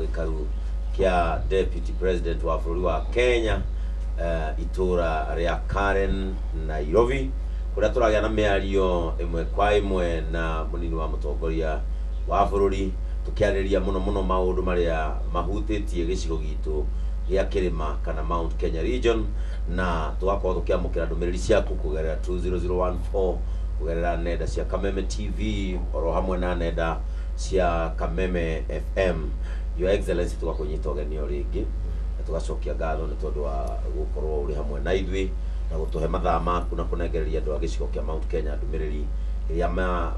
gĩkaru kĩa Deputy President wa bũrũri wa Kenya, itũra rĩa Karen, Nairobi, kũrĩa tũragĩa na mĩario ĩmwe kwa ĩmwe na mũnini wa mũtongoria wa bũrũri, tũkĩarĩrĩria mũno mũno maũndũ marĩa mahutĩtie gĩcigo gitũ gĩa kĩrĩma kana Mount Kenya region, na tũgakorwo tũkĩamũkĩra ndũmĩrĩri ciaku kũgerera 20014, kũgerera nenda cia Kameme TV oro hamwe na nenda cia Kameme FM. Your Excellency, tũgakũnyita ũgeni o rĩngĩ na tũgacokia ngatho nĩ tondũ wa gũkorwo ũrĩ hamwe na ithuĩ na gũtũhe mathaa maku na kũnengereria andũ a gĩcigo kĩa Mount Kenya ndũmĩrĩri ĩrĩa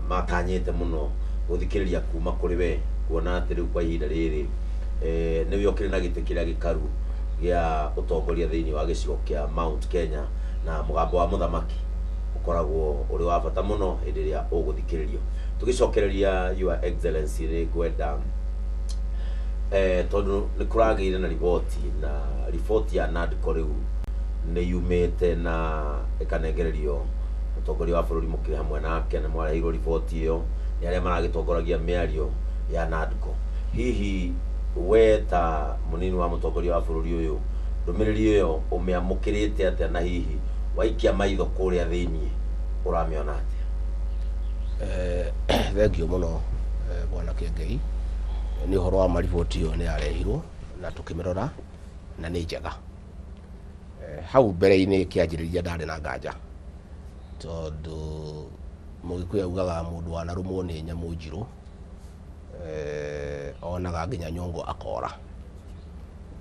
matanyĩte mũno gũthikĩrĩria kuma kũrĩ we, kuona atĩ rĩu kwa ihinda rĩrĩ nĩwe ũkĩrĩ na gĩtĩ kĩrĩa gĩkaru gĩa ũtongoria thĩinĩ wa gĩcigo kĩa Mount Kenya, na mũgambo wa mũthamaki ũkoragwo ũrĩ wa bata mũno hĩndĩ ĩrĩa ũgũthikĩrĩrio. Tũgĩcokereria, Your Excellency, nĩ ngwenda tondũ nĩ kũragĩire na riboti, na riboti ya NADCO rĩu nĩ yumĩte na ĩkanengererio mũtongoria wa bũrũri, mũkĩrĩ hamwe nake na mwareheirwo riboti ĩyo nĩ arĩa maragĩtongoragia mĩario ya NADCO. Hihi we ta mũnini wa mũtongoria wa bũrũri ũyũ, ndũmĩrĩri ĩyo ũmĩamũkĩrĩte atĩa, na hihi waikia maitho kũrĩa thĩiniĩ ũramĩona atĩa? Thengio mũno, bwana Kĩengei. Nĩ ũhoro wa mariboti ĩyo nĩ yarehirwo na tũkĩmĩrora na nĩ njega. Hau mbere-inĩ kĩanjĩrĩria ndarĩ na nganja, tondũ Mũgĩkũyũ augaga mũndũ wanarũmwo nĩ nyamũ njirũ onaga nginya nyongo akora.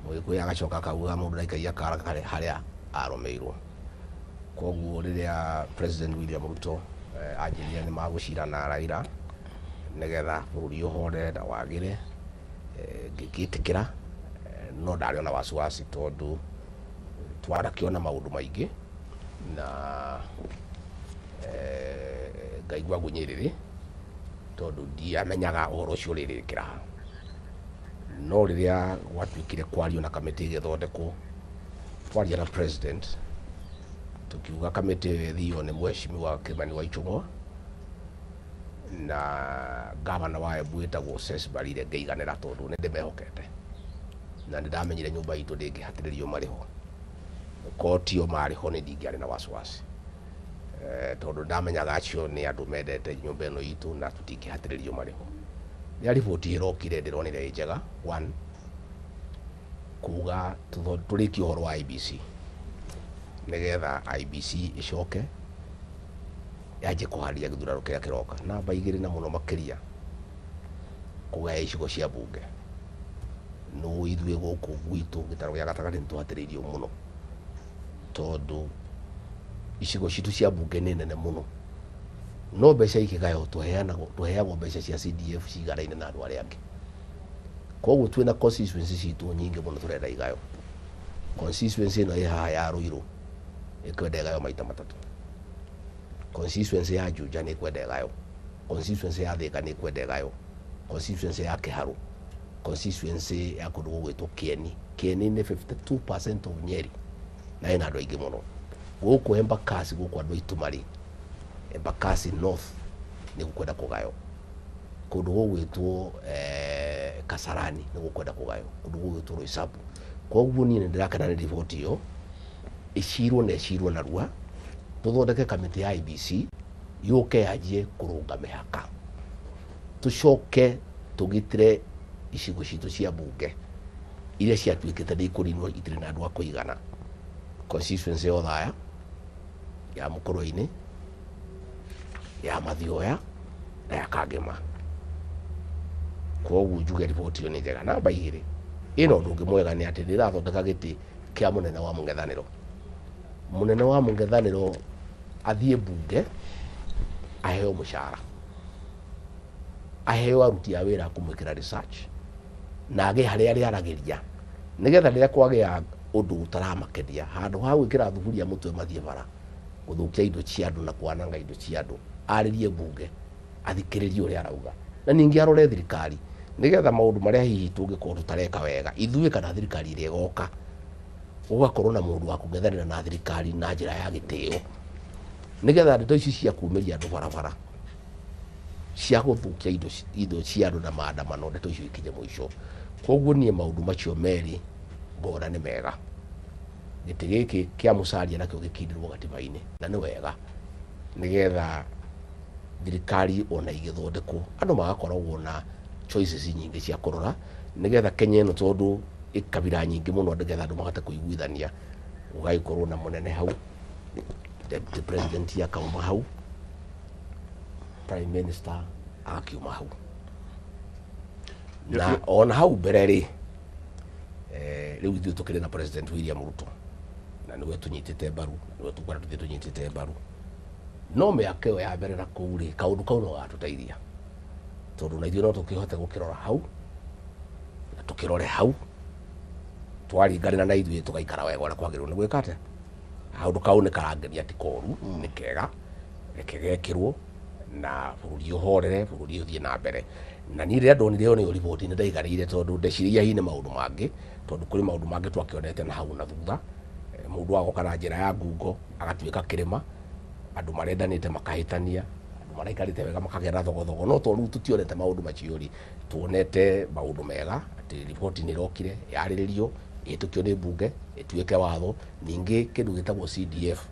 Mũgĩkũyũ agacoka akauga mũndũ ndaikagia kara harĩa arũmĩirwo. Koguo rĩrĩa President William Ruto anjĩrire nĩ magũcira na Raila nĩgetha bũrũri ũhorere na wagĩre, ngĩgĩtĩkĩra, no ndarĩ ona wasiwasi tondũ twanakĩona maũndũ maingĩ na ngaigua ngunyĩrĩrĩ tondũ ndiamenyaga ũhoro ũcio ũrĩrĩkĩra ha. No rĩrĩa gwatuĩkire kwario na kamĩtĩ ĩgĩthondekwo, twaria na president tukiuga kamĩtĩ ĩyo ĩthio nĩ Mheshimiwa Kimani wa Ichung'wa na gavana wa Embu wĩtagwo Cess Mbarire, ngĩiganĩra tondũ nĩ ndĩmehokete na nĩ ndamenyire nyũmba itũ ndĩngĩhatĩrĩrio marĩho. Korwo tio marĩ ho nĩ ndingĩarĩ na wasiwasi, tondũ ndamenyaga acio nĩ andũ mendete nyũmba ĩno itũ na tũtingĩhatĩrĩrio marĩho. Rĩrĩa riboti ĩrokire ndĩronire ĩ njega, one, kuga tũrĩkie ũhoro wa IEBC nĩgetha IEBC ĩcoke yanjie kũharĩria gĩthurano kĩrĩa kĩroka. Namba igĩrĩ, na mũno makĩria, kũgaya icigo cia mbunge. No ithuĩ gũkũ gwitũ gĩtarũ gĩa gatagatĩ nĩ tũhatĩrĩirio mũno tondũ icigo citũ cia mbunge nĩ nene mũno, no mbeca ikĩgaywo tũheagwo mbeca cia CDF ciganaine na andũ arĩa angĩ. Koguo twĩna constituency citũ nyingĩ mũno tũrenda igayo. Constituency ĩno ĩ haha ya Ruiru ĩkwenda ĩgayo maita matatũ, constituency ya Juja nĩ ĩkwenda ĩgayo, constituency ya Thika nĩ ĩkwenda ĩgayo, constituency ya Kiharu, constituency ya kũndũ gũgwĩtwo Kieni. Kieni nĩ 52% of Nyeri na ĩna andũ aingĩ mũno. Gũkũ Embakasi, gũkũ andũ aitũ marĩ Embakasi North, nĩ gũkwenda kũgayo. Kũndũ gũgwĩtwo Kasarani nĩ gũkwenda kũgayo, kũndũ gũgwĩtwo Roysambu. Koguo niĩ nĩ ndĩrakena nĩ riboti ĩyo, ĩcirwo na ĩcirwo narua, tũthondeke kamĩtĩ ya IEBC yũke yanjie kũrũnga mĩhaka, tũcoke tũgitĩre icigo citũ cia mbunge iria ciatuĩkĩte nĩ ikũninwo, itirĩ na andũ a kũigana. Constituency ya Othaya, ya Mũkũrwe-inĩ, ya Mathioya na ya Kangema. Koguo njuge riboti ĩyo nĩ njega. Namba igĩrĩ, ĩna ũndũ ũngĩ mwega nĩ atĩ nĩ ĩrathondeka gĩtĩ kĩa mũnene wa mũng'ethanĩro. Mũnene wa mũng'ethanĩro athiĩ mbunge aheo mũcara, aheo aruti a wĩra a kũmwĩkĩra research, na agĩe harĩa arĩaragĩria nĩgetha rĩrĩa kwagĩa ũndũ ũtaramakenia, handũ ha gwĩkĩra thuburia mũtwe mathiĩ bara gũthũkia indo cia andũ na kwananga indo cia andũ, arĩrie mbunge, athikĩrĩrie ũrĩa arauga, na ningĩ arore thirikari nĩgetha maũndũ marĩa hihi tũngĩkorwo tũtareka wega ithuĩ kana thirikari ĩrĩa ĩgoka, gũgakorwo na mũndũ wa kũng'ethanĩra na thirikari na njĩra ya gĩtĩo, nĩgetha ndeto ici cia kumĩria andũ barabara, cia gũthũkia indo cia andũ na maandamano, ndeto icio ikinye mũico. Koguo niĩ maũndũ macio merĩ ngona nĩ mega. Gĩtĩ gĩkĩ kĩa Musalia nakĩo gĩkindĩrwo gatiba-inĩ na nĩ wega nĩgetha thirikari ona igĩthondekwo andũ magakoragwo na choices nyingĩ cia kũrora nĩgetha Kenya ĩno tondũ ĩ kabira nyingĩ mũno nĩgetha andũ mahote kũiguithania. Gũgagĩkorwo na mũnene hau, deputy president akauma hau, prime minister agakiuma hau. Na ona hau mbere rĩ, rĩu ithuĩ tũkĩrĩ na President William Ruto na nĩwe tũnyitĩte mbaru, nĩwe tũkwenda tũthiĩ tũnyitĩte mbaru. No mĩaka ĩyo ya mbere na kũu rĩ, kaũndũ kau no gatũteithia tondũ na ithuĩ no tũkĩhote gũkĩrora hau na tũkĩrore hau twaringanĩra na ithuĩ tũgaikara wega ũrĩa kwagĩrĩirwo nĩ gwĩka atĩa. Kaũndũ kau nĩ karangenia ti koru, nĩ kega, reke gekĩrwo na bũrũri ũhorere, bũrũri ũthiĩ na mbere. Na niĩ rĩrĩa ndonire ĩyo nĩyo riboti nĩ ndaiganĩire tondũ ndeciririe hihi nĩ maũndũ mangĩ, tondũ kũrĩ maũndũ mangĩ twakĩonete na hau na thutha. Mũndũ agoka na njĩra ya ngungo agatuĩka kĩrĩma, andũ marendanĩte makahĩtania, andũ maraikarĩte wega makagĩa na thogothogo. No tondũ rĩu tũtionete maũndũ macio rĩ, tuonete maũndũ mega atĩ riboti nĩ ĩrokire yarĩrĩrio ĩhĩtũkio nĩ mbunge ĩtuĩke watho. Ningĩ kĩndũ gĩtagwo CDF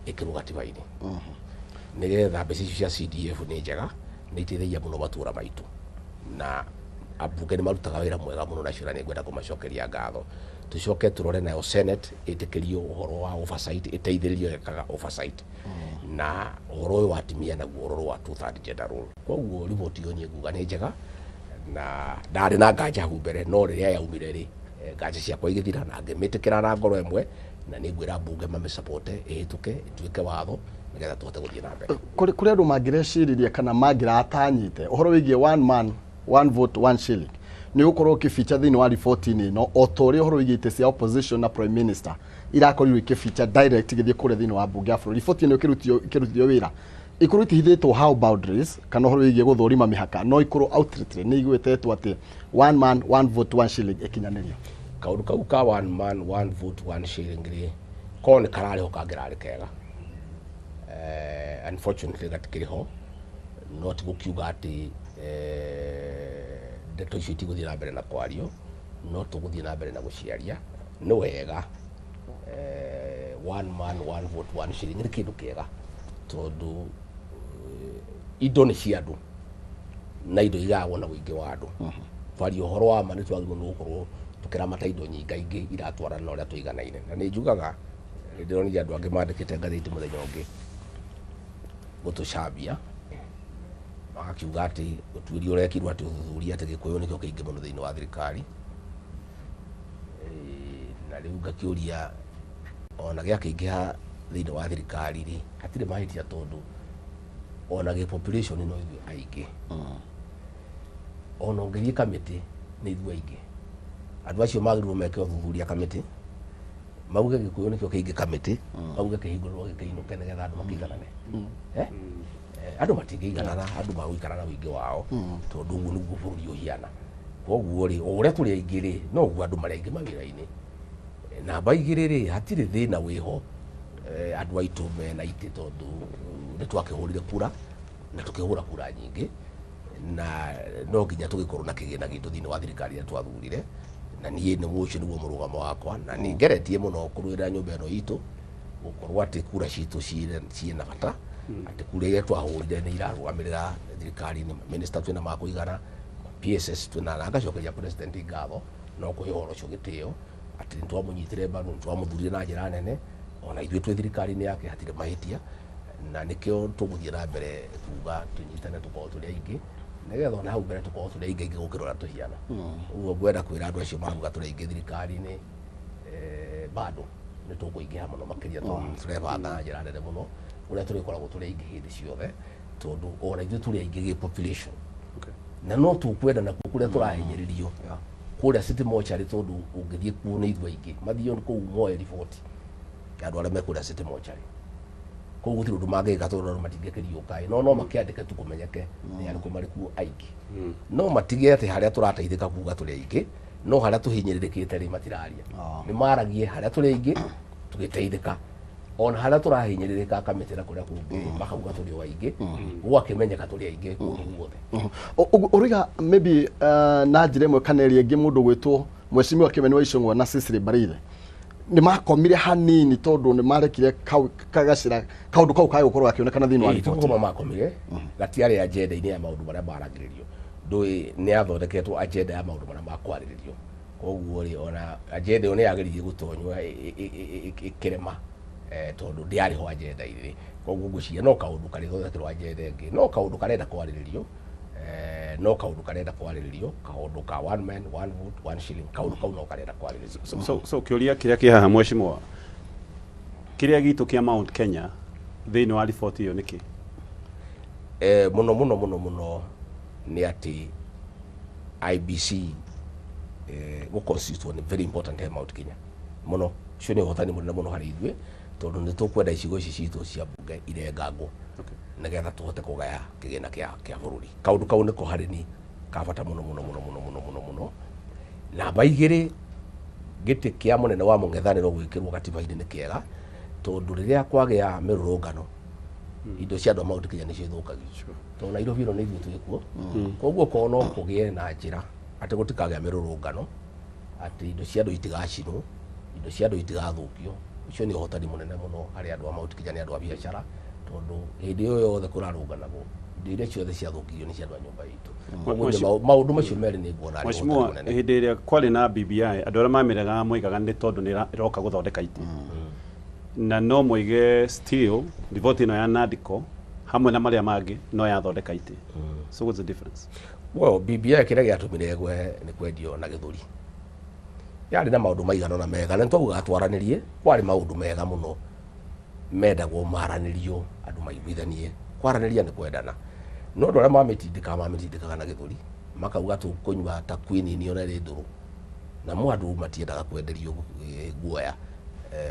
ĩkĩrwo gatiba-inĩ nĩgetha mbeca icio cia CDF nĩ njega, nĩ iteithagia mũno matũra maitũ na ambunge nĩ marutaga wĩra mwega mũno nacio na nĩ ngwenda kũmacokeria ngatho. Tũcoke tũrore nayo Senate ĩtĩkĩrio ũhoro wa oversight, ĩteithĩrĩrio ĩkaga oversight na ũhoro ũyũ wa atumia naguo ũrorwo wa two-third gender rule. Koguo riboti ĩyo niĩ nguga nĩ njega na ndarĩ na nganja hau mbere, no rĩrĩa yaumire rĩ, nganja ciakwa igĩthira na ngĩmĩtĩkĩra na ngoro ĩmwe, na nĩ ngwĩra mbunge mamĩcapote ĩhĩtũke ĩtuĩke watho nĩgetha tũhote gũthiĩ na mbere. Kũrĩ andũ mangĩreciririe kana mangĩratanyĩte ũhoro wĩgiĩ one man one vote one shilling nĩ ũgũkorwo ũkĩficha thĩinĩ wa riboti-inĩ ĩno, o ta ũrĩa ũhoro wĩgiĩ itĩ cia opposition na prime minister irakorirwo ikĩficha direct igĩthiĩ kũrĩa thĩinĩ wa mbunge ya bũrũri. Riboti ĩno ĩkĩrutithio wĩra ikorwo itihithĩtwo how boundaries kana ũhoro wĩgiĩ gũthũrima mĩhaka, no ikorwo outwardly nĩ igwetetwo atĩ one man one vote one shilling ĩkinyanĩrio. Kaũndũ kau ka one man one vote one shilling rĩ, korwo nĩ kararĩ ho kangĩrarĩ kega. Unfortunately gatikĩrĩ ho, no ti gũkiuga atĩ ndeto icio itigũthiĩ na mbere na kwario, no tũgũthiĩ na mbere na gũciaria. Nĩ wega one man one vote one shilling nĩ kĩndũ kĩega tondũ indo nĩ cia andũ na indo igagwo na ũingĩ wa andũ. Kwaria ũhoro wa ma nĩ twagĩrĩirwo nĩ gũkorwo tũkĩramata indo nyingaingĩ iratwarana na ũrĩa tũiganaine. Na nĩ njugaga, nĩ ndĩronire andũ angĩ mandĩkĩte ngathĩti mũthenya ũngĩ gũtũcambia, magakiuga atĩ ũtuĩria ũrekirwo atĩ ũthuthuria atĩ Gĩkũyũ nĩkĩo kĩingĩ mũno thĩinĩ wa thirikari. Na rĩu ngakĩũria ona gĩakĩingĩha thĩinĩ wa thirikari rĩ, hatirĩ mahĩtia tondũ ona gĩ population no ithuĩ aingĩ. Ona ũngĩthiĩ kamĩtĩ nĩ ithuĩ aingĩ. Andũ acio magĩrĩirwo meke ũthuthuria kamĩtĩ, mauge Gĩkũyũ nĩkĩo kĩingĩ kamĩtĩ, mauge kĩhingũrĩrwo gĩkĩinũke nĩgetha andũ makĩiganane. Andũ matingĩiganana, andũ magũikara na ũingĩ wao tondũ ũguo nĩguo bũrũri ũhiana. Koguo rĩ, o ũrĩa tũrĩ aingĩ rĩ, noguo andũ marĩ aingĩ mawĩra-inĩ. Namba igĩrĩ rĩ, hatirĩ thĩna wĩho, andũ aitũ mena itĩ tondũ nĩ twakĩhũrire kura na tũkĩhũra kura nyingĩ, na no nginya tũgĩkorwo na kĩgĩna gitũ thĩinĩ wa thirikari ĩrĩa twathurire. Na niĩ nĩ ũcio nĩguo mũrũgamo wakwa, na nĩ ngeretie mũno kũrũĩrĩra nyũmba ĩno itũ gũkorwo atĩ kura citũ ciĩna bata, atĩ kura iria twahũrire nĩ irarũgamĩrĩra thirikari-inĩ, minister twĩna ma kũigana, PSS twĩna, na ngacokeria president ngatho no kũhe ũhoro ũcio gĩtĩo atĩ nĩ twamũnyitire mbaru, nĩ twamũthurire na njĩra nene, ona ithuĩ twĩ thirikari-inĩ yake hatirĩ mahĩtia, na nĩkĩo tũgũthiĩ na mbere kuga tũnyitane tũkorwo tũrĩ aingĩ nĩgetha ona hau mbere tũkorwo tũrĩ aingĩ aingĩ gũkĩra ũrĩa tũhiana. Ũguo ngwenda kwĩra andũ acio marauga tũrĩ aingĩ thirikari-inĩ, bado nĩ tũkũingĩha mũno makĩria tondũ tũrebanga na njĩra nene mũno ũrĩa tũrĩkoragwo tũrĩ aingĩ hĩndĩ ciothe, tondũ ona ithuĩ tũrĩ aingĩ gĩ population. Na no tũkwenda nakuo kũrĩa tũrahinyĩrĩrio kũrĩa City Mortuary, tondũ ũngĩthiĩ kuo nĩ ithuĩ aingĩ, mathiĩ kũu moe riboti ya andũ arĩa me kũrĩa City Mortuary. Kũu gũtirĩ ũndũ mangĩka tondũ andũ matingĩkĩriũka, no makĩandĩke tu kũmenyeke nĩ arĩkũ marĩ kuo aingĩ. No matige atĩ harĩa tũrateithĩka kuga tũrĩ aingĩ, no harĩa tũhinyĩrĩrĩkĩte rĩ matiraria. Nĩ maragie harĩa tũrĩ aingĩ tũgĩteithĩka, Ona harĩa tũrahinyĩrĩrĩka kamĩtĩ na kũrĩa kũngĩ makauga tũrĩ o aingĩ, gũgakĩmenyeka tũrĩ aingĩ kũndũ guothe. Ũrĩga maybe na njĩra ĩmwe kana ĩrĩa ĩngĩ mũndũ gwĩtwo Mheshimiwa Kimani wa Ichung'wa na Cecily Mbarire nĩ makomire hanini tondũ nĩ marekire kagacĩra kaũndũ kau kae gũkorwo gakĩonekana thĩinĩ wa Ĩĩ, riboti. Tũkũma makomire gatiarĩ agenda-inĩ ya maũndũ marĩa maragĩrĩrio. Ndũĩ nĩ yathondeketwo agenda ya maũndũ marĩa makwarĩrĩrio, koguo rĩ ona agenda ĩyo nĩ yageririe gũtonywo ĩkĩrema, tondũ ndĩarĩ ho agenda-inĩ. Koguo ngwĩciria no kaũndũ karĩthondekerwo agenda ĩngĩ, no kaũndũ karenda kwarĩrĩrio, no kaũndũ karenda kwarĩrĩrio, kaũndũ ka one man one vote one shilling, kaũndũ kau no karenda kwarĩrĩrio. So kĩũria kĩrĩa kĩ haha, mheshimiwa, kĩrĩa gitũ kĩa Mount Kenya thĩinĩ wa riboti ĩyo nĩkĩ? Mũno mũno mũno mũno nĩ atĩ IBC gũconstitute nĩ very important he Mount Kenya mũno. Ũcio nĩ ũhotani mũnene mũno harĩ ithuĩ tondũ nĩ tũkwenda icigo ici citũ cia mbunge irengangwo nĩgetha tũhote kũgaya kĩgĩna kĩa bũrũri. Kaũndũ kau nĩko harĩ ni ka bata mũno mũno mũno mũno mũno mũno mũno. Namba igĩrĩ, gĩtĩ kĩa mũnene wa mũng'ethanĩro gwĩkĩrwo gatiba-inĩ nĩ kĩega tondũ rĩrĩa kwagĩa mĩrũrũngano indo cia andũ a Mount Kenya nĩcio ithũkagio, tondũ Nairobi ĩno nĩ ithuĩ twĩ kuo. Koguo korwo no kũgĩe na njĩra atĩ gũtikagĩa mĩrũrũngano, atĩ indo cia andũ itigacinwo, indo cia andũ itigathũkio, ũcio nĩ ũhotani mũnene mũno harĩ andũ a Mount Kenya nĩ andũ a biacara, tondũ hĩndĩ ĩyo yothe kũrarũnganagwo indo iria ciothe ciathũkirio nĩ cia andũ a nyũmba itũ. Koguo maũndũ macio merĩ nĩ nguona arĩ ũhotani Mheshimiwa, mũnene. Hĩndĩ ĩrĩa kwarĩ na BBI andũ arĩa mamĩregaga moigaga nĩ tondũ nĩ ĩroka gũthondeka itĩ, na no moige still riboti ĩno ya NADCO hamwe na marĩa mangĩ no yathondeka itĩ. So what's the difference? Well, BBI kĩrĩa gĩatũmire ĩgwe nĩ kwendio na gĩthũri. Yarĩ na maũndũ maigana ũna mega na nĩtwaugaga twaranĩrie, kwarĩ maũndũ mega mũno mendagwo maranĩrio, andũ maiguithanie. Kwaranĩria nĩ kwendana, no andũ arĩa mamĩtindĩkaga mamĩtindĩkaga na gĩthũri, makauga tũkũnyua ta queen ona ĩrĩ ndũrũ, namo andũ matiendaga kwenderio guoya.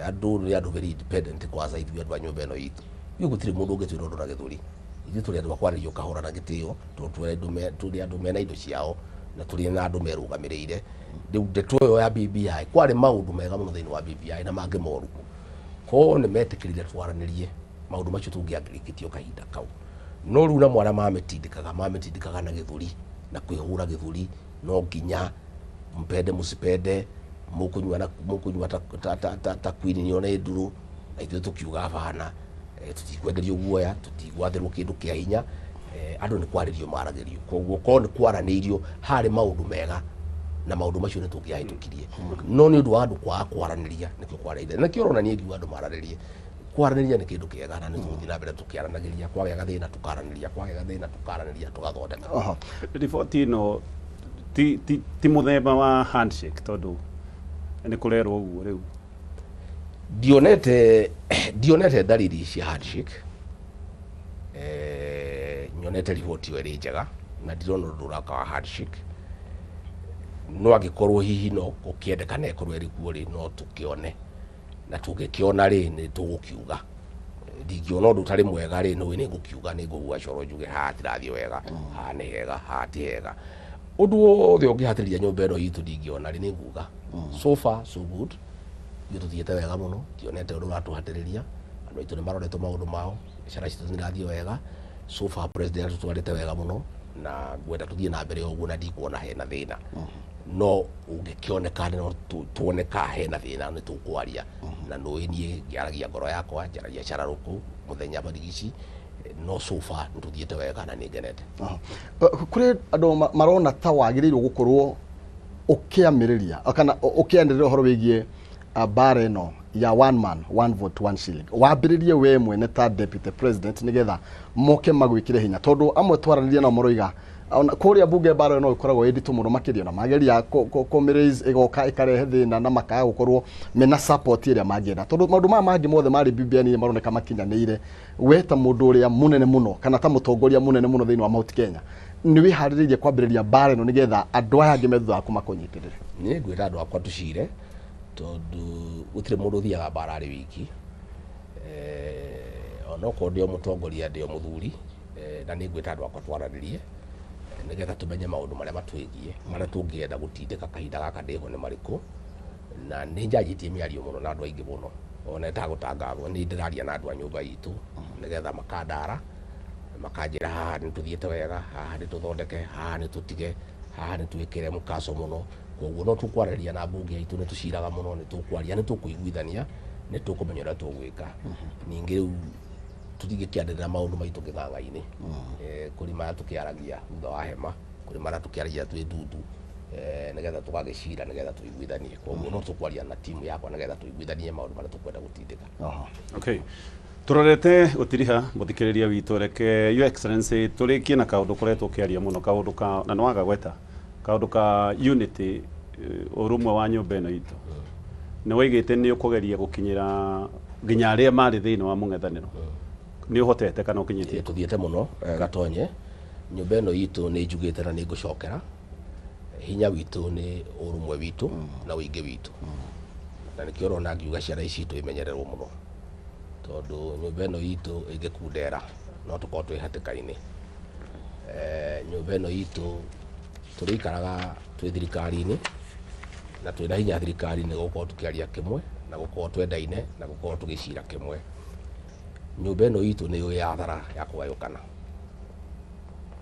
Andũ nĩ andũ very independent, kwanza ithuĩ andũ a nyũmba ĩno itũ. Ithuĩ gũtirĩ mũndũ ũngĩtwĩra ũndũ na gĩthũri. Ithuĩ tũrĩ andũ a kwarĩrio kahora na gĩtĩo tondũ tũrĩ andũ mena indo ciao na tũrĩ na andũ merũgamĩrĩire. Rĩu ndeto ĩyo ya BBI, kwarĩ maũndũ mega mũno thĩinĩ wa BBI na mangĩ moru, ko nĩ metĩkĩrire twaranĩrie maũndũ macio tũngĩangĩrĩkĩtio kahinda kau. No rĩu namo arĩa mamĩtindĩkaga mamĩtindĩkaga na gĩthũri na kwĩhũra gĩthũri, no nginya mpende mũsipende mũkũnyua na mũkũnyua ta queen ona ĩ ndũrũ, na ithuĩ tũkiuga bana, tũtikwenderio guoya, tũtigwathĩrwo kĩndũ kĩa hinya. Andũ nĩ kwarĩrio maragĩrio, koguo korwo nĩ kwaranĩirio harĩ maũndũ mega na maũndũ macio nĩ tũngĩahĩtũkirie, no nĩ ũndũ wa andũ kwaga kwaranĩria nĩkĩo kwareire. Nakĩo ũrona niĩ ngiuga andũ maranĩrie, kwaranĩria nĩ kĩndũ kĩega na nĩ tũgũthiĩ na mbere tũkĩaranagĩria. Kwagĩa gathĩna tũkaranĩria, kwagĩa gathĩna tũkaranĩria, tũgathondeka. Riboti ĩno ti mũthemba wa handshake tondũ nĩ kũrerwo ũguo rĩu? Ndionete ndariri cia handshake. Nyonete riboti ĩyo ĩrĩ njega na ndirona ũndũ ũraka wa handshake, no angĩkorwo hihi no gũkĩendekana ĩkorwo ĩrĩ kuo rĩ, no tũkĩone, na tũngĩkĩona rĩ nĩ tũgũkiuga. Ndingĩona ũndũ ũtarĩ mwega rĩ, nĩ ngũkiuga, nĩ ngũhua coro njuge haha hatirathiĩ wega, haha nĩ hega, haha ti hega. Ũndũ wothe ũngĩhatĩrĩria nyũmba ĩno itũ ndingĩona rĩ, nĩ nguga so far so good. Ithuĩ tũthiĩte wega mũno, ndionete ũndũ ũratũhatĩrĩria. Andũ aitũ nĩ maroretwo maũndũ mao, biacara citũ nĩ irathiĩ wega. So far president atũtwarĩte wega mũno na ngwenda tũthiĩ na mbere ũguo na ndikuona hena thĩna. No ũngĩkĩoneka no tuone ka hena thĩna nĩ tũkwaria, na nũĩ niĩ ngĩaragia ngoro yakwa, njaragia cararũkũ mũthenya barigici. No so far nĩ tũthiĩte wega na nĩ ngenete. Kũrĩ andũ marona ta wagĩrĩirwo gũkorwo ũkĩamĩrĩria kana ũkĩanĩrĩra ũhoro wĩgiĩ mbara ĩno ya one man one vote one shilling, wambĩrĩrie we mwene ta deputy president nĩgetha moke magwĩkĩre hinya, tondũ amwe twaranĩria nao maroiga ona kũrĩa mbunge mbara ĩno no ĩkoragwo ĩ nditũ mũno makĩria, na mageria kũmĩraise ĩgoka ĩkarehe thĩna na makaga gũkorwo mena support ĩrĩa mangĩenda, tondũ maũndũ maya mangĩ mothe marĩ BBI nĩ maroneka makinyanĩire. We ta mũndũ ũrĩa mũnene mũno kana ta mũtongoria mũnene mũno thĩinĩ wa Mount Kenya, nĩ wĩharĩrĩirie kwambĩrĩria mbara ĩno nĩgetha andũ aya angĩ me thutha waku makũnyitĩrĩre? Niĩ ngwĩra andũ akwa tũcire, tondũ gũtirĩ mũndũ ũthiaga mbara arĩ wiki. Onokorwo ndĩ o mũtongoria, ndĩ o mũthuri, na nĩ ngwĩta andũ akwa twaranĩrie nĩgetha tũmenye maũndũ marĩa matwĩgiĩ, marĩa tũngĩenda gũtindĩka kahinda gaka ndĩho nĩ marĩkũ. Na nĩ njanjĩtie mĩario mũno na andũ aingĩ mũno. Ona ĩtagũtangathwo nĩ ndĩraria na andũ a nyũmba itũ nĩgetha makandara, makanjĩra haha nĩ tũthiĩte wega, haha nĩ tũthondeke, haha nĩ tũtige, haha nĩ twĩkĩre mũkaco mũno. Koguo no tũkwarĩria na mbunge itũ, nĩ tũciraga mũno, nĩ tũkwaria, nĩ tũkũiguithania, nĩ tũkũmenya ũrĩa tũgwĩka. Ningĩ rĩu tũtingĩkĩanĩrĩra maũndũ maitũ kĩng'ang'a-inĩ. Kũrĩ marĩa tũkĩaragia thutha wa hema, kũrĩ marĩa tũkĩaragia twĩ ndundu, nĩgetha tũgagĩcira, nĩgetha tũiguithanie. Koguo no tũkwaria na timu yakwa nĩgetha tũiguithanie maũndũ marĩa tũkwenda gũtindĩka. Okay, turorete gutiriha muthikiriria witũ, reke Your Excellency turikie na kaundu koretwo kiaria muno, kaundu ka na nwaga gweta kaundu ka unity, urumwe wa nyumba ĩno itũ. Nĩ waigĩte nĩ ũkũgeria gũkinyĩra nginya arĩa marĩ thĩinĩ wa mũng'ethanĩro. Nĩ ũhotete kana ũkinyĩtie? Tũthiĩte mũno, Gatonye. Nyũmba ĩno itũ nĩ njugĩte na nĩ ngũcokera, hinya witũ nĩ ũrũmwe witũ na ũingĩ witũ, na nĩkĩo ũrona ngiuga ciana ici citũ imenyererwo mũno, tondũ nyũmba ĩno itũ ĩngĩkundera no tũkorwo twĩ hatĩka-inĩ. Nyũmba ĩno itũ tũrĩikaraga twĩ thirikari-inĩ na twĩna hinya thirikari-inĩ, gũkorwo tũkĩaria kĩmwe na gũkorwo twendaine na gũkorwo tũgĩcira kĩmwe. Nyũmba ĩno itũ nĩ yũĩ athara ya kũgayũkana,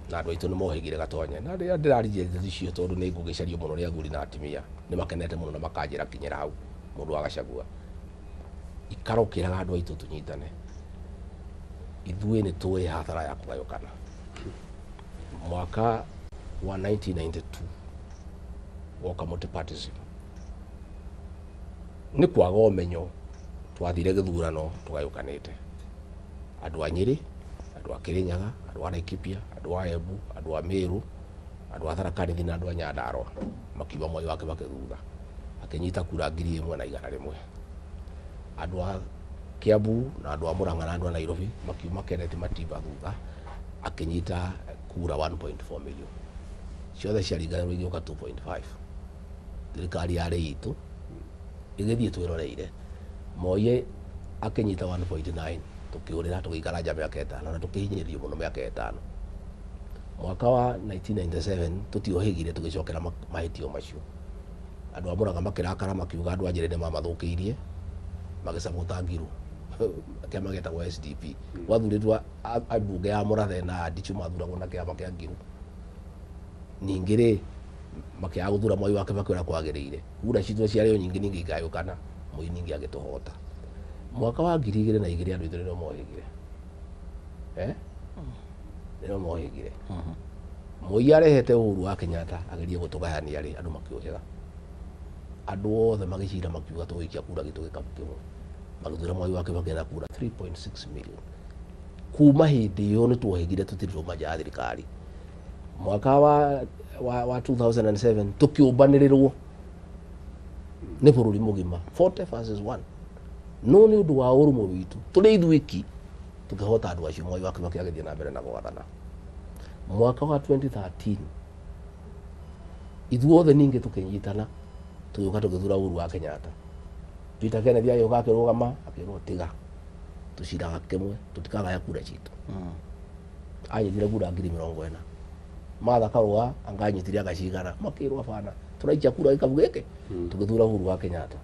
na andũ aitũ nĩ mohĩgire, Gatonye, na rĩrĩa ndĩraririe ndeto icio, tondũ nĩ ngũgĩcario mũno nĩ athuri na atumia, nĩ makenete mũno na makanjĩra kinyĩra hau mũndũ wa Gachagua, ikara ũkĩraga andũ aitũ tũnyitane. Ithuĩ nĩ tũĩ hathara ya kũgayũkana. Mwaka wa 1992 woka multipartyism, nĩ kwaga ũmenyo twathire gĩthurano tũgayũkanĩte, andũ a Nyĩrĩ, andũ a Kĩrĩnyaga, andũ a Laikipia, andũ a Embu, andũ a Meru, andũ a Tharaka Nithi na andũ a Nyandarua makiuma Mwai wa Kibaki thutha, akĩnyita kura 1,100. Andũ a Kiambu na andũ a Murang'a na andũ a Nairobi makiuma Kenneth Matiba thutha, akĩnyita kura 1.4 million. Ciothe ciaringanĩrwo igĩũka 2.5. Thirikari yarĩ itũ ĩgĩthiĩ twĩroreire. Moi akĩnyita 1.9, tũkĩũrĩra, tũgĩikara nja mĩaka 5 na tũkĩhinyĩrĩrio mũno mĩaka 5. Mwaka wa 1997 tũtiohĩgire, tũgĩcokera mahĩtio macio. Andũ a Murang'a makĩrakara, makiuga andũ a Nyĩrĩ nĩ mamathũkĩirie, magĩcabũta Ngiru, kĩama gĩtagwo SDP. Gwathurĩtwo ambunge ya Mũrathe na Ndichu mathuragwo na kĩama kĩa Ngiru. Ningĩ rĩ, makĩaga gũthura Mwai wa Kibaki ũrĩa kwagĩrĩire, kura citũ ciarĩ o nyingĩ, ningĩ ikagayũkana, Moi ningĩ agĩtũhota. Mwaka wa 2002 andũ aitũ nĩo mohĩgire, nĩo mohĩgire. Moi arehete Uhuru wa Kenyatta agerie gũtũgayania rĩ, andũ makĩũhĩga, andũ othe magĩcira, makiuga tũgũikia kura gitũ gĩkabu kĩmwe, magĩthura Mwai wa Kibaki na kura 3.6 million. Kuma hĩndĩ ĩyo nĩ tuohĩgire, tũtirĩ twauma nja ya thirikari. Mwaka wa 2007 tũkĩũmbanĩrĩrwo nĩ bũrũri mũgima 40 versus 1, no nĩ ũndũ wa ũrũmwe witũ tũrĩ ithuĩki tũkĩhota andũ acio. Mwai wa Kibaki agĩthiĩ na mbere na gwathana. Mwaka wa 2013 ithuothe ningĩ tũkĩnyitana, tũgĩũka tũgĩthura Uhuru wa Kenyatta. Peter Kenneth agĩũka akĩrũgama, akĩrwo tiga, tũciraga kĩmwe, tũtikagaya kura citũ. Anyitire kura 40,000. Martha Karua anga anyitire agacigana, makĩrwo bana, tũraikia kura gĩkabu gĩkĩ. Tũgĩthura Uhuru wa Kenyatta.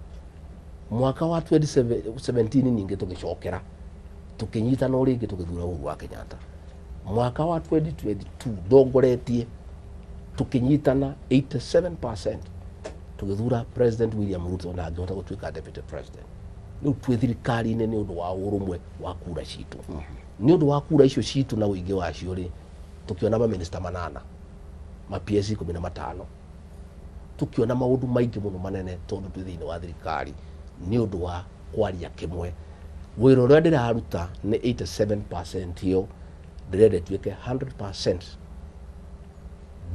Mwaka wa 2017 ningĩ tũgĩcokera, tũkĩnyitana o rĩngĩ, tũgĩthura Uhuru wa Kenyatta. Mwaka wa 2022 ndongoretie, tũkĩnyitana 87%, tũgĩthura President William Ruto na angĩhota gũtuĩka deputy president. Rĩu twĩ thirikari-inĩ nĩ ũndũ wa ũrũmwe wa kura citũ. Nĩ ũndũ wa kura icio citũ na ũingĩ wacio rĩ, tũkĩona maminista 8, ma PS 15, tũkĩona maũndũ maingĩ mũno manene, tondũ twĩ thĩinĩ wa thirikari nĩ ũndũ wa kwaria kĩmwe. Wĩra ũrĩa ndĩraruta nĩ 87% ĩyo ndĩrenda ĩtuĩke 100%,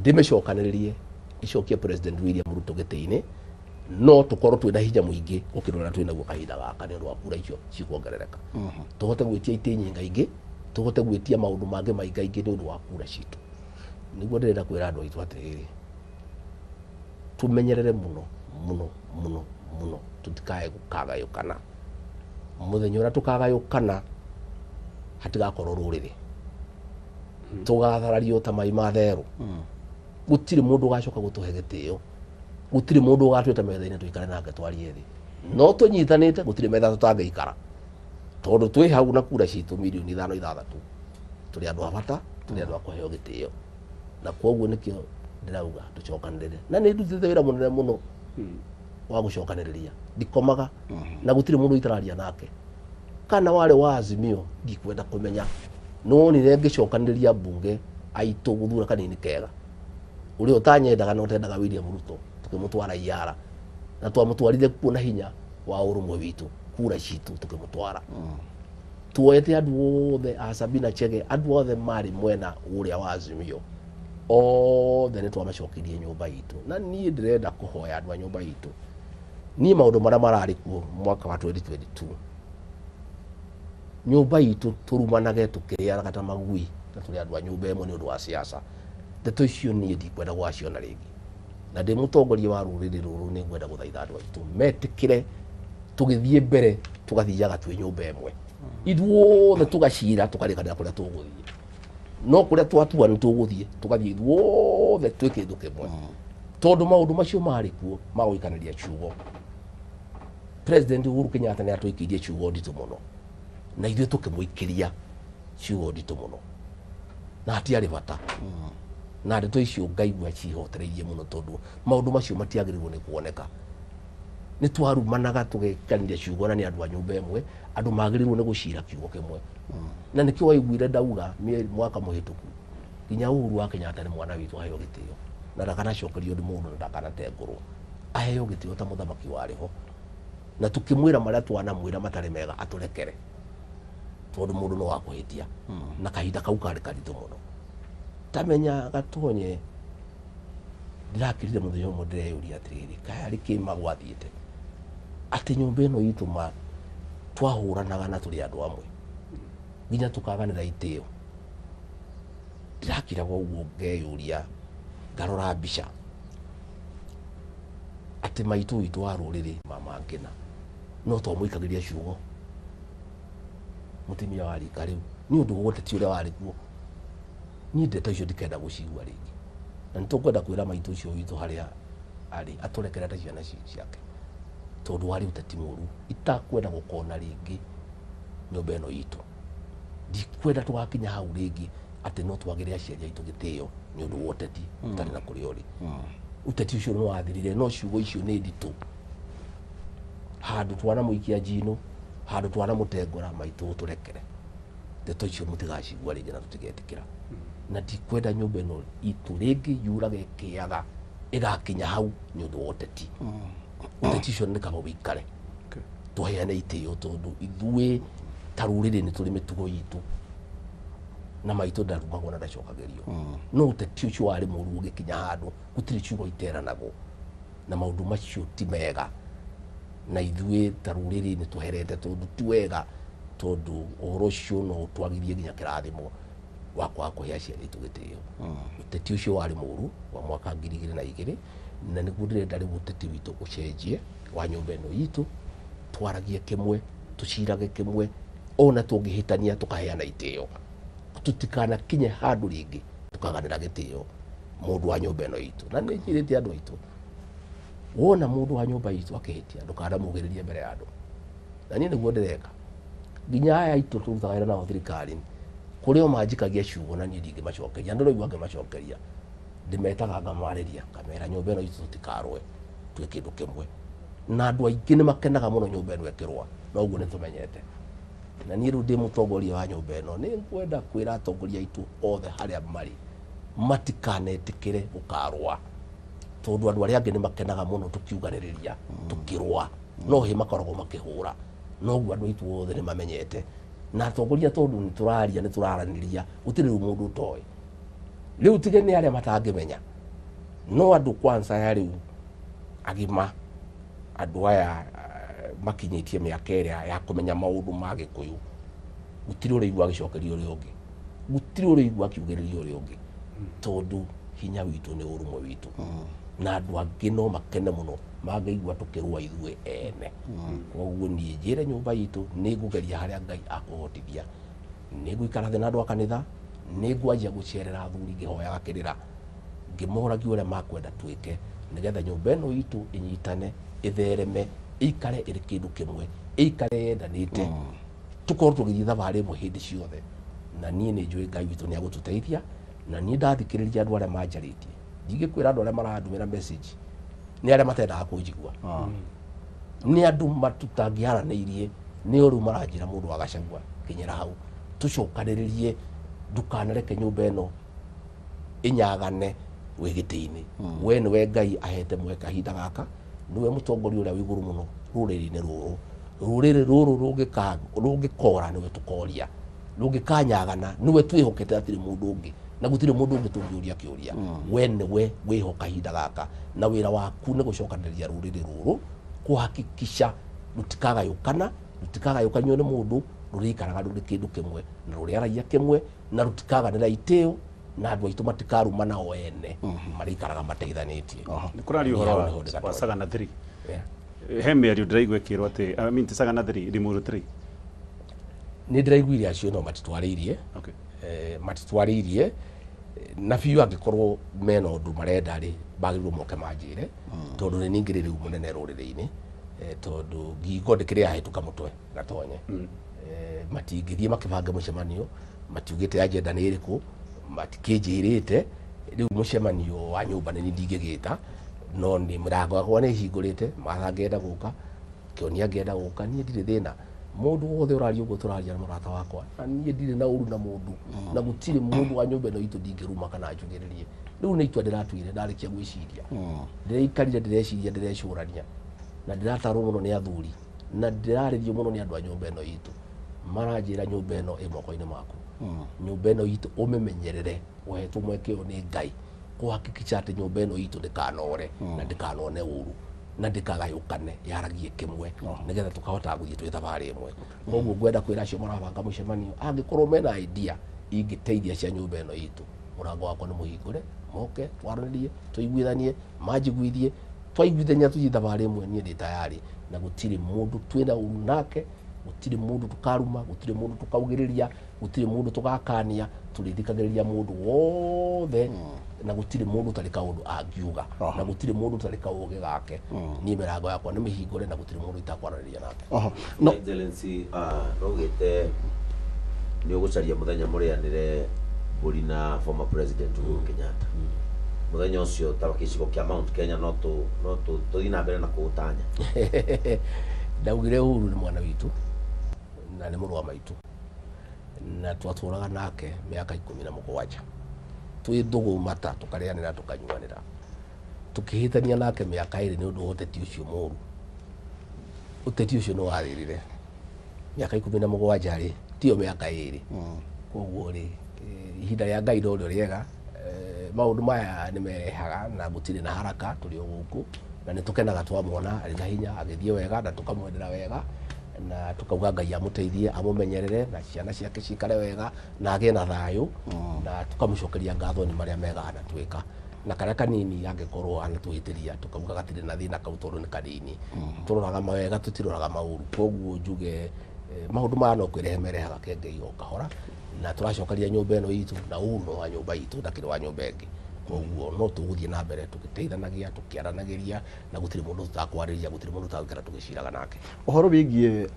ndĩmĩcokanĩrĩrie icokie President William Ruto gĩtĩ-inĩ, no tũkorwo twĩna hinya mũingĩ gũkĩra ũrĩa twĩnaguo kahinda gaka, nĩ ũndũ wa kura icio cikuongerereka, tũhote gwĩtia itĩ nyingaingĩ, tũhote gwĩtia maũndũ mangĩ maingaingĩ nĩ ũndũ wa kura citũ. Nĩguo ndĩrenda kwĩra andũ aitũ atĩrĩrĩ, tũmenyerere mũno mũno mũno mũno, tũtikae gũkagayũkana. Mũthenya ũrĩa tũkagayũkana hatigakorwo rũrĩrĩ, tũgatharario ta mai ma therũ. Gũtirĩ mũndũ ũgacoka gũtũhe gĩtĩo, gũtirĩ mũndũ ũgatwĩta metha-inĩ tũikare nake twarie thĩ. No tũnyitanĩte gũtirĩ metha tũtangĩikara tondũ twĩ hau na kura citũ mirioni ithano ithathatũ, tũrĩ andũ a bata, tũrĩ andũ a kũheo gĩtĩo, na kwoguo nĩkĩo ndĩrauga tũcokanĩrĩre. Na nĩ ndutĩte wĩra mũnene mũno wa gũcokanĩrĩria, ndikomaga na gũtirĩ mũndũ itararia nake. Kana warĩ wa Azimio ndikwenda kũmenya, nĩwonire ngĩcokanĩrĩria mbunge aitũ gũthura kanini kega ũrĩa ũtanyendaga na ũtendaga William Ruto, tũkĩmũtwara Iara na twamũtwarire kuo na hinya wa ũrũmwe witũ, kura citũ tũkĩmũtwara. Tuoete andũ othe a Sabina Chege, andũ othe marĩ mwena ũrĩa wa Azimio othe nĩ twamacokirie nyũmba itũ. Na niĩ ndĩrenda kũhoya andũ a nyũmba itũ, niĩ maũndũ marĩa mararĩ kuo mwaka wa 2022 nyũmba itũ tũrumanage tũkĩrĩanaga ta magui na tũrĩ andũ a nyũmba ĩmwe nĩ ũndũ wa siasa. Ndeto icio niĩ ndikwenda gwaciona rĩngĩ, na ndĩ mũtongoria wa rũrĩrĩ rũrũ nĩ ngwenda gũthaitha andũ aitũ metĩkĩre tũgĩthiĩ mbere tũgathiaga twĩ nyũmba ĩmwe ithuothe, tũgacira tũkarĩkanĩra kũrĩa tũgũthiĩ, no kũrĩa twatua nĩ tũgũthiĩ tũgathiĩ ithuothe twĩ kĩndũ kĩmwe, tondũ maũndũ macio marĩ kuo ma gũikanĩria ciugo. President Uhuru Kenyatta nĩ atũikĩirie ciugo nditũ mũno na ithuĩ tũkĩmũikĩria ciugo nditũ mũno, na hatiarĩ bata na ndeto icio ngaigua cihotereirie mũno, tondũ maũndũ macio matiagĩrĩirwo nĩ kuoneka. Nĩ twarumanaga tũgĩkanĩria ciugo na nĩ andũ a nyũmba ĩmwe, andũ magĩrĩirwo nĩ gũcira kiugo kĩmwe. Na nĩkĩo waiguire ndauga mwaka mũhĩtũku nginya Uhuru wa Kenyatta nĩ mwana witũ aheo gĩtĩo na ndakanacokerio nĩ mũndũ na ndakanatengũrwo, aheo gĩtĩo ta mũthamaki warĩ ho, na tũkĩmwĩra marĩa twanamwĩra matarĩ mega atũrekere, tondũ mũndũ no akũhĩtia na kahinda kau karĩ karitũ mũno. Tamenya Gatonye ndĩrakirire mũthenya ũmwe ndĩreyũria atĩrĩrĩ, kaya arĩ kĩma gwathiĩte atĩ nyũmba ĩno itũ ma twahũranaga na tũrĩ andũ amwe nginya tũkaganĩra itĩo. Ndĩrakiraga ũguo ngeyũria, ngarora mbica atĩ maitũ witũ wa rũrĩrĩ mama Ngina no twamũikagĩria ciugo mũtumia wa rika rĩu nĩ ũndũ wa ũteti ũrĩa warĩ kuo. Niĩ ndeto icio ndikenda gũcigua rĩngĩ, na nĩ tũkwenda kwĩra maitũ ũcio witũ harĩa arĩ atũrekere ta ciana ciake, tondũ warĩ ũteti mũru itakwenda gũkona rĩngĩ nyũmba ĩno itũ. Ndikwenda tũgakinya hau rĩngĩ atĩ no twagĩre aciari aitũ gĩtĩo nĩ ũndũ wa ũteti ũtarĩ na kũrĩa ũrĩ. Ũteti ũcio nĩ wathirire, no ciugo icio nĩ nditũ. Handũ twanamũikia njino, handũ twanamũtengũra, maitũ tũrekere. Ndeto icio mũtigacigua rĩngĩ na tũtigetĩkĩra. Na ndikwenda nyũmba ĩno itũ rĩngĩ yurage kĩaga ĩgakinya hau nĩ ũndũ wa ũteti. Ũteti ũcio nĩ kaba wĩikare, tũheane itĩo, tondũ ithuĩ ta rũrĩrĩ nĩ tũrĩ mĩtugo itũ na maitũ ndarumagwo na ndacokagĩrio. No ũteti ũcio warĩ mũru ũgĩkinya handũ gũtirĩ ciugo iteranagwo, na maũndũ macio ti mega, na ithuĩ ta rũrĩrĩ nĩ tũherete tondũ ti wega, tondũ ũhoro ũcio no ũtwagirie nginya kĩrathimo wa kwaga kũhe aciari aitũ gĩtĩo. Ũteti ũcio warĩ mũru wa mwaka 2002, na nĩguo ndĩrenda rĩu ũteti witũ ũcenjie wa nyũmba ĩno itũ, twaragie kĩmwe, tũcirage kĩmwe, ona tũngĩhĩtania tũkaheana itĩo, tũtikanakinye handũ rĩngĩ tũkaganĩra gĩtĩo mũndũ wa nyũmba ĩno itũ. Na nĩ njĩrĩte andũ aitũ, wona mũndũ wa nyũmba itũ akĩhĩtia ndũkanamugĩrĩrie mbere ya andũ, na niĩ nĩguo ndĩreka. Nginya aya aitũ tũrutaga wĩra nao thirikari, kũrĩ o manjikagia ciugo na niĩ ndingĩmacokeria, ndĩraigua ngĩmacokeria, ndĩmetaga ngamarĩria, ngamera nyũmba ĩno itũ tũtikarũe, twĩ kĩndũ kĩmwe. Na andũ aingĩ nĩ makenaga mũno nyũmba ĩno ĩkĩrũa, na ũguo nĩ tũmenyete. Na niĩ rĩu ndĩ mũtongoria wa nyũmba ĩno, nĩ ngwenda kwĩra atongoria aitũ othe harĩa marĩ matikanetĩkĩre gũkarũa, tondũ andũ arĩa angĩ nĩ makenaga mũno tũkiuganĩrĩria tũkĩrũa, no hĩ makoragwo makĩhũra. Noguo andũ aitũ othe nĩ mamenyete. Na atongoria tondũ nĩ tũraria, nĩ tũraranĩria, gũtirĩ rĩu mũndũ ũtoĩ. Rĩu tige nĩ arĩa matangĩmenya, no andũ kwanza ya rĩu agima, andũ aya makinyĩtie mĩaka ĩrĩa ya kũmenya maũndũ ma Gĩkũyũ, gũtirĩ ũraigua agĩcokeria ũrĩa ũngĩ, gũtirĩ ũraigua akiugĩrĩria ũrĩa ũngĩ, tondũ hinya witũ nĩ ũrũmwe witũ. Na andũ angĩ no makene mũno mangĩigua tũkĩrũa ithuĩ ene. Koguo niĩ njĩre nyũmba itũ nĩ ngũgeria harĩa Ngai akũhotithia, nĩ ngũikara thĩ na andũ a kanitha, nĩ ngwanjia gũcerera athuri ngĩhoyaga kĩrĩra, ngĩmoragia ũrĩa makwenda twĩke nĩgetha nyũmba ĩno itũ ĩnyitane, ĩthereme, Ĩikare ĩrĩ kĩndũ kĩmwe, ĩikare yendanĩte, tũkorwo tũgĩthiĩ thabarĩ ĩmwe hĩndĩ ciothe. Na niĩ nĩ njũĩ Ngai witũ nĩ agũtũteithia. Na niĩ ndathikĩrĩria andũ arĩa manjarĩtie, ndingĩkwĩra andũ arĩa marandũmĩra message nĩ arĩa matendaga kũnjigua, nĩ andũ matutangĩaranĩirie, nĩo rĩu maranjĩra mũndũ wa Gachagua kinyĩra hau, tũcokanĩrĩrie, ndũkanareke nyũmba ĩno ĩnyagane wĩ gĩtĩ-inĩ. We nĩwe Ngai ahete mweke kahinda gaka, nĩwe mũtongoria ũrĩa wĩ igũrũ mũno rũrĩrĩ-inĩ rũrũ. Rũrĩrĩ rũrũ rũngĩkora nĩwe tũkoria, rũngĩkanyagana nĩwe twĩhokete, hatirĩ mũndũ ũngĩ na gũtirĩ mũndũ ũngĩ tũngĩũria kĩũria. We nĩwe wĩho kahinda gaka, na wĩra waku nĩ gũcokanĩrĩria rũrĩrĩ rũrũ, kũhakikisha rũtikagayũkana, rũtikagayũkanio nĩ mũndũ, rũrĩikaraga rũrĩ kĩndũ kĩmwe na rũrĩaragia kĩmwe, na rũtikaganĩra itĩo, na andũ aitũ matikarumana o ene, marĩikaraga mateithanĩtie. Nĩ kũrario ũhoro wa Sagana 3. He mĩario ndĩraigua ĩkĩrwo atĩ, I mean, ti Sagana 3, Limuru 3. Nĩ ndĩraiguire acio no matitwarĩirie. Matitwarĩirie na biũ. Angĩkorwo mena ũndũ marenda rĩ, bagĩrĩirwo moke manjĩre, tondũ nĩ ningĩ rĩu mũnene rũrĩrĩ-inĩ, tondũ ngingo ndĩkĩrĩ yahĩtũka mũtwe gatonye. Matingĩthiĩ makĩbange mũcemanio matiugĩte agenda nĩ ĩrĩkũ, matikĩnjĩrĩte. Rĩu mũcemanio wa nyũmba nĩ ndingĩgĩta, no nĩ mĩrango yakwa nĩ ĩhingũrĩte. Martha angĩenda gũka, Kĩoni angĩenda gũka, niĩ ndirĩ thĩna. Mũndũ wothe ũraria ũguo tũraria na mũrata wakwa, na niĩ ndirĩ na ũru na mũndũ, na gũtirĩ mũndũ wa nyũmba ĩno itũ ndingĩruma kana njugĩrĩrie. Rĩu nĩ itua ndĩratuire ndarĩkia gwĩciria. Ndĩraikarire ndĩreciria, ndĩrecũrania, na ndĩratarwo mũno nĩ athuri, na ndĩrarĩrio mũno nĩ andũ a nyũmba ĩno itũ. Maranjĩra nyũmba ĩno ĩ moko-inĩ maku, nyũmba ĩno itũ ũmĩmenyerere, ũhetwo mweke ũyũ nĩ Ngai kũhakikisha atĩ nyũmba ĩno itũ ndĩkanore na ndĩkanone ũru na ndĩkagayũkane, yaragie kĩmwe, nĩgetha tũkahotaga gũthiĩ twĩ thabarĩ ĩmwe. Koguo ngwenda kwĩra acio marabanga mũcemanio, angĩkorwo mena idea ingĩteithia cia nyũmba ĩno itũ, mũrango wakwa nĩ mũhingũre, moke twaranĩrie, tũiguithanie, manjiguithie, twaiguithania tũthiĩ thabarĩ ĩmwe. Niĩ ndĩ tayari, na gũtirĩ mũndũ twĩna ũru nake, gũtirĩ mũndũ tũkaruma, gũtirĩ mũndũ tũkaugĩrĩria, gũtirĩ mũndũ tũgakania. Tũrĩthikagĩrĩria mũndũ wothe, na gũtirĩ mũndũ ũtarĩ kaũndũ angiuga, na gũtirĩ mũndũ ũtarĩ kaũgĩ gake. Niĩ mĩrango yakwa nĩ mĩhingũre, na gũtirĩ mũndũ itakwaranĩria nake. No. Excellency, nĩugĩte nĩ ũgũcaria mũthenya mũrĩanĩre mbũri na former president Uhuru Kenyatta. Mũthenya ũcio ta gĩcigo kĩa Mount Kenya no tũ no tũ tũthiĩ na mbere na kũũtanya? Ndaugire Uhuru nĩ mwana witũ na nĩ mũrũ wa maitũ, na twatũraga nake mĩaka 17 twĩ ndũgũ mata, tũkarĩanĩra, tũkanyuanĩra, tũkĩhĩtania nake mĩaka 2 nĩ ũndũ wa ũteti ũcio mũru. Ũteti ũcio nĩ wathirire. Mĩaka 17 rĩ, tiyo mĩaka 2. Koguo rĩ, ihinda rĩa Ngai no rĩo rĩega. Maũndũ maya nĩ merehaga na gũtirĩ na haraka, tũrĩ o gũkũ na nĩ tũkenaga twamwona arĩ na hinya, agĩthiĩ wega, na tũkamwendera wega, na tukauga Ngai amũteithie, amũmenyerere, na ciana ciake cikare wega na agĩe na thayũ, na tukamũcokeria ngatho nĩ marĩa mega anatwĩka, na karĩa kanini angĩkorwo anatũhĩtĩria tukauga gatirĩ na thĩna kau, tondũ nĩ kanini. Tũroraga mawega, tũtiroraga maũru. Koguo njuge maũndũ maya no kwĩrehe merehaga kengei o kahora, na tũracokeria nyũmba ĩno itũ, na Uhuru no wa nyũmba itũ, ndakĩrĩ wa nyũmba ĩngĩ. Koguo no tũgũthiĩ na mbere tũgĩteithanagia, tũkĩaranagĩria, na gũtirĩ mũndũ tũtakwarĩria, gũtirĩ mũndũ tũtagũikara tũgĩciraga nake. Ũhoro wĩgiĩ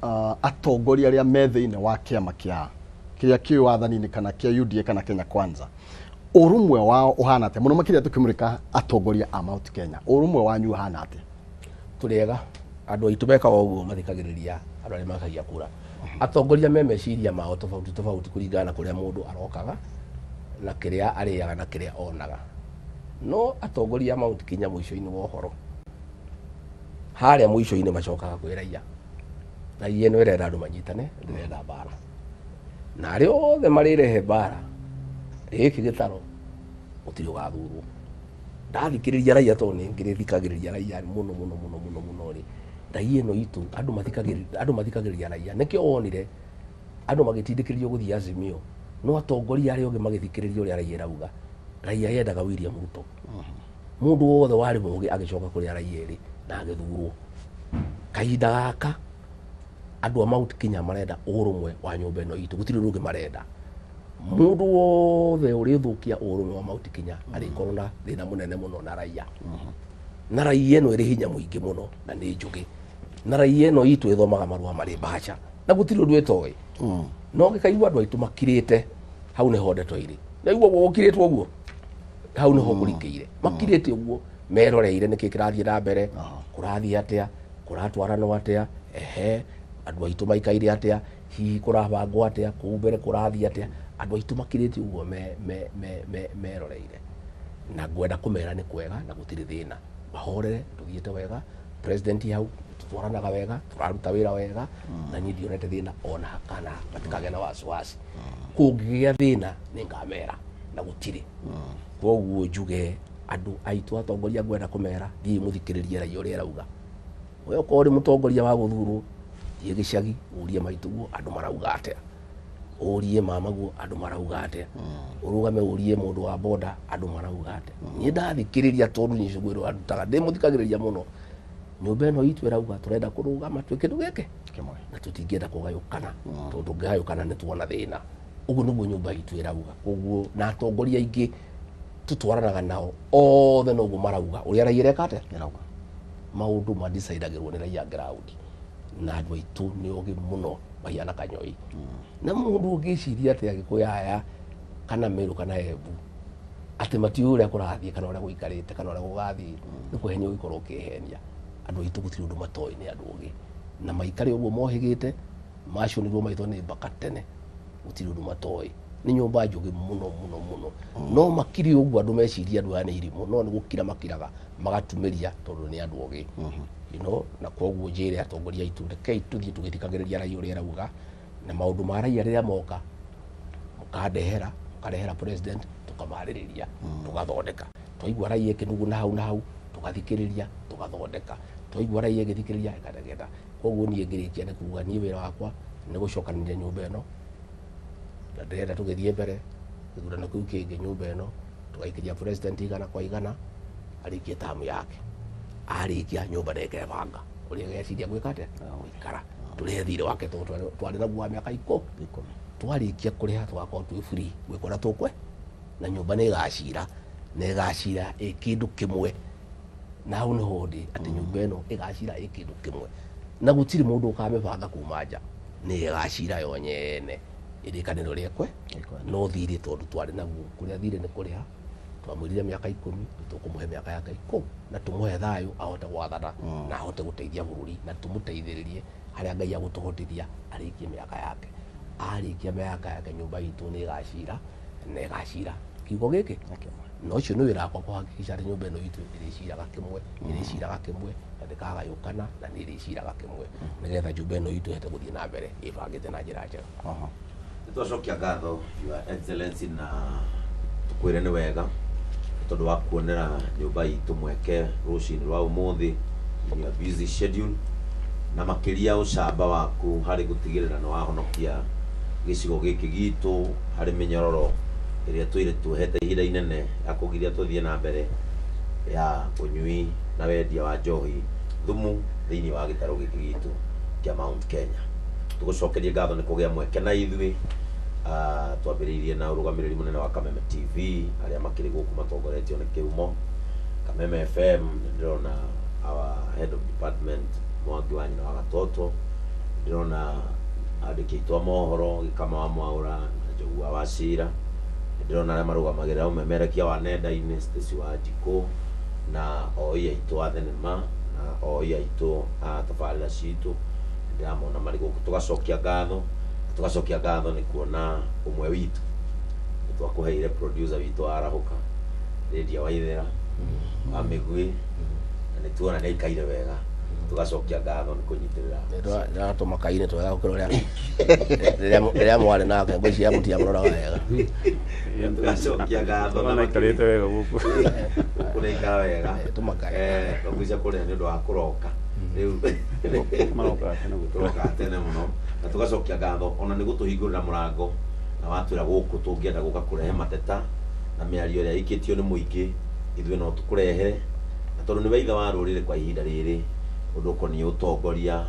atongoria arĩa me thĩinĩ wa kĩama kĩa kĩrĩa kĩ wathani-inĩ, kana kĩa UDA kana Kenya Kwanza, ũrũmwe wao ũhana atĩa, mũno makĩria tũkĩmũrĩka atongoria a Mount Kenya? Ũrũmwe wanyu ũhana atĩa? Tũrĩ ega. Andũ aitũ mekaga ũguo, mathikagĩrĩria andũ arĩa makagia kura. Atongoria me meciria mao tofauti tofauti, kũringana na kũrĩa mũndũ arokaga na kĩrĩa arĩaga na kĩrĩa onaga. No atongoria a Mount Kenya, mũico-inĩ wa ũhoro harĩa mũico-inĩ, macokaga kwĩ raia. Raia ĩno ĩrenda andũ manyitane, ndĩrenda mbara, na arĩa othe marĩrehe mbara gĩkĩ gĩtaro gũtirĩ ũgathurwo. Ndathikĩrĩria raia, tondũ nĩ ngĩrĩthikagĩrĩria raia mũno mũno mũno mũno mũno rĩ, raia ĩno itũ, andũ mathikagĩrĩria raia. Nĩkĩo wonire andũ magĩtindĩkĩrĩrio gũthiĩ Azimio, no atongoria arĩa othe magĩthikĩrĩria ũrĩa raia ĩrauga. Raia yendaga William Ruto. Mũndũ wothe warĩ mũgĩ agĩcoka kũrĩa raia ĩrĩ na agĩthurwo. Kahinda gaka andũ a Mount Kenya marenda ũrũmwe wa nyũmba ĩno itũ, gũtirĩ ũndũ ũngĩ marenda. Mũndũ wothe ũrĩthũkia ũrũmwe wa Mount Kenya arĩkorwo na thĩna mũnene mũno na raia, na raia ĩno ĩrĩ hinya mũingĩ mũno na nĩ njũgĩ. Na raia ĩno itũ ĩthomaga marũa marĩ mbaca na gũtirĩ ũndũ ĩtoĩ. No ngĩkaigua andũ aitũ makirĩte hau nĩho ndeto irĩ. Naigua ũguo gũkirĩtwo ũguo hau nĩho kũrikĩire. Makirĩte ũguo meroreire nĩkĩ kĩrathiĩ na mbere, kũrathiĩ atĩa, kũratwaranwo atĩa, ehe andũ aitũ maikaire atĩa, hihi kũrabangwo atĩa, kũu mbere kũrathiĩ atĩa. Andũ aitũ makirĩte ũguo meroreire. Na ngwenda kũmera nĩ kwega na gũtirĩ thĩna. Mahorere tũthiĩte wega, president hau tutwaranaga wega, tũraruta wĩra wega, na niĩ ndionete thĩna ona kana matikagĩa na wasiwasi. Kũngĩgĩa thĩna nĩ ngamera na gũtirĩ. Koguo njuge andũ aitũ atongoria ngwenda kũmera thiĩ mũthikĩrĩrie raia ũrĩa ĩrauga. We okorwo ũrĩ mũtongoria wa gũthurwo thiĩ gĩcagi ũrie maitũguo andũ marauga atĩa, ũrie mamaguo andũ marauga atĩa, ũrũgame ũrie mũndũ wa boda andũ marauga atĩa. Niĩ ndathikĩrĩria tondũ niĩ cugwĩrwo andutaga ndĩmũthikagĩrĩria mũno. Nyũmba ĩno itũ ĩrauga tũrenda kũrũgama twĩ kĩndũ gĩkĩ na tũtingĩenda kũgayũkana tondũ tũngĩgayũkana nĩ tuona thĩna. Ũguo nĩguo nyũmba itũ ĩrauga. Koguo na atongoria aingĩ tũtwaranaga nao othe noguo marauga ũrĩa raia ĩreka atĩa. Maũndũ mandicaidagĩrwo nĩ raia ground na andũ aitũ nĩ ogĩ mũno mahiana kanyoi. Na mũndũ ũngĩciria atĩ Agĩkũyũ aya kana Meru kana Embu atĩ matiũĩ ũrĩa kũrathiĩ kana ũrĩa gũikarĩte kana ũrĩa gũgathiĩ nĩ kũhenia ũgĩkorwo ũkĩhenia. Andũ aitũ gũtirĩ ũndũ matoĩ nĩ andũ ogĩ na maikare ũguo mohĩgĩte maconirwo maitho nĩ mbaka tene gũtirĩ ũndũ matoĩ. Nĩ nyũmba njũgĩ mũno mũno mũno. No makiri ũguo andũ meciria andũ aya nĩ irimũ no nĩ gũkira makiraga magatumĩria tondũ nĩ andũ ogĩ. You know, na koguo njĩre atongoria aitũ rekei tũthiĩ tũgĩthikagĩrĩria raia ũrĩa ĩrauga na maũndũ ma raia rĩrĩa moka mũkandehera mũkarehera president tũkamarĩrĩria tũgathondeka. Twaigua raia ĩkĩnuguna hau na hau tũgathikĩrĩria tũgathondeka. Twaigua raia ĩgĩthikĩrĩria ĩkaregeta. Koguo niĩ ngĩrĩkia nĩ kuga niĩ wĩra wakwa nĩ gũcokanĩrĩria nyũmba ĩno na ndĩrenda tũgĩthiĩ mbere gĩthurano kĩu kĩngĩ nyũmba ĩno tũgaikĩria president igana kwa igana arĩkie tamu yake. Arĩkia nyũmba nĩ ĩkebanga ũrĩa ĩgeciria gwĩka atĩa gũikara. Tũrĩhe thirĩ wake tondũ twarĩ naguo wa mĩaka ikũmi. Twarĩkia kũrĩha tũgakorwo twĩ free gwĩka ũrĩa tũkwe na nyũmba nĩ ĩgacira na ĩgacira ĩ kĩndũ kĩmwe. Na hau nĩho ndĩ atĩ nyũmba ĩno ĩgacira ĩ kĩndũ kĩmwe na gũtirĩ mũndũ ũkamĩbanga kuma nja, nĩ ĩgacira yo nyene ĩrĩkanĩro rĩekwe no thirĩ tondũ twarĩ naguo kũrĩa thirĩ nĩ kũrĩha twamwĩrire mĩaka ikũmi tũkũmũhe mĩaka yake ikũmi na tũmũhe thayũ ahote gwathana na ahote gũteithia bũrũri na tũmũteithĩrĩrie harĩa Ngai agũtũhotithia arĩkie mĩaka yake. Arĩkia mĩaka yake nyũmba itũ nĩ ĩgacira na ĩgacira kiugo gĩkĩ na ũcio nĩ wĩra wakwa kũhakikisha atĩ nyũmba ĩno itũ ĩrĩciraga kĩmwe ĩrĩciraga kĩmwe na ndĩkagayũkana na nĩ ĩrĩciraga kĩmwe nĩgetha nyũmba ĩno itũ ĩhote gũthiĩ na mbere ĩbangĩte na njĩra njega. Nĩtwacokia ngatho Your Excellency na tũkwĩre nĩ wega tondũ wa kuonera nyũmba itũ mweke rũcinĩ rwa ũmũthĩ in your busy schedule na makĩria ũcamba waku harĩ gũtigĩrĩra nĩ wahonokia gĩcigo gĩkĩ gitũ harĩ mĩnyororo ĩrĩa twĩrĩ tuohete ihinda inene ya kũgiria tũthiĩ na mbere ya ũnyui na wendia wa njohi thumu thĩinĩ wa gĩtarũ gĩkĩ gitũ kĩa Mount Kenya. Tũgũcokerie ngatho nĩ kũgĩa mweke na ithuĩ. Twambĩrĩirie na ũrũgamĩrĩri mũnene wa Kameme TV arĩa makĩrĩ gũkũ matongoretio nĩ Kĩhumo. Kameme FM ndĩrona our head of department Mwangi wa nyina wa Gatoto, ndĩrona andĩki aitũ a mohoro Gĩkama wa Mwaũra na Njogu wa Wachira, ndĩrona arĩa marũgamagĩrĩra ũmemerekia wa nenda-inĩ Stacy wa Njikũ na oi aitũ a thenema na oi aitũ a tabarĩra citũ ndĩramona marĩ gũkũ. Tũgacokia ngatho, tũgacokia ngatho nĩ kuona ũmwe witũ nĩtwakũheire producer witũ arahũka Lydia Waithera wa Mĩguĩ na nĩtuona nĩ aikaire wega. Tũgacokia ngatho nĩ kũnyitĩrĩra. Ndĩratũma kaine twega gũkĩra ũrĩa rĩrĩa mwarĩ nake ngwĩciria mũtiamũroraga wega. Tũgacokia ngatho na Naikarĩte wega gũkũ. Gũkũ nĩaikara wega. Tũmakaine. Ngwĩciria kũrĩa nĩ ũndũ wa kũroka rĩu Marokaga tene gũkũ. tũrokaga tene mũno na tũgacokia ngatho ona nĩ gũtũhingũrĩra mũrango na watwĩra gũkũ tũngĩenda gũka kũrehe mateta na mĩario ĩrĩa ĩikĩtio nĩ mũingĩ ithuĩ no tũkũrehere na tondũ nĩwe ithe wa rũrĩrĩ kwa ihinda rĩrĩ ũndũ ũkoniĩ ũtongoria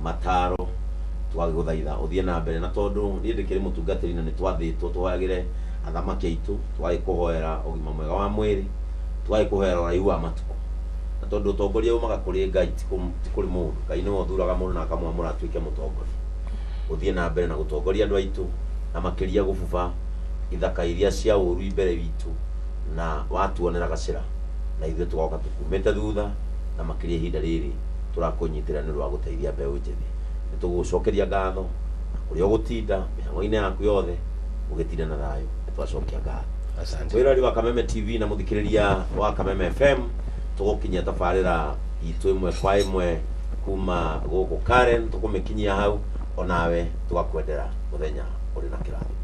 mataro twagĩgũthaitha ũthiĩ na mbere na tondũ niĩ ndĩkĩrĩ mũtungatĩri na nĩtwathĩtwo tũhoyagĩre athamaki aitũ twagĩkũhoera ũgima mwega wa mwĩrĩ twagĩkũhoera ũraihu wa matukũ Na tondũ ũtongoria umaga kũrĩ Ngai, ti kũrĩ mũndũ. Ngai nĩwe ũthuraga mũndũ na akamwamũra atuĩke mũtongoria. Ũthiĩ na mbere na gũtongoria andũ aitũ, na makĩria gũbuba ithaka iria cia ũru mbere witũ, na watuonera gacĩra na ithuĩ tũgoka tũkumĩte thutha, na makĩria ihinda rĩrĩ tũrakũnyitĩra nĩ ũndũ wa gũteithia mbeũ njĩthĩ. Nĩ tũgũgũcokeria ngatho na kũrĩa ũgũtinda mĩhang'o-inĩ yaku yothe, ũgĩtinda na thayũ, nĩ twacokia ngatho. Asante. Mwĩrori wa Kameme TV na mũthikĩrĩria wa Kameme FM, tũgũkinyia tabarĩra itũ ĩmwe kwa ĩmwe kuma gũkũ Karen, tũkũmĩkinyia hau onawe tũgakwendera mũthenya ũrĩ na kĩrathimo.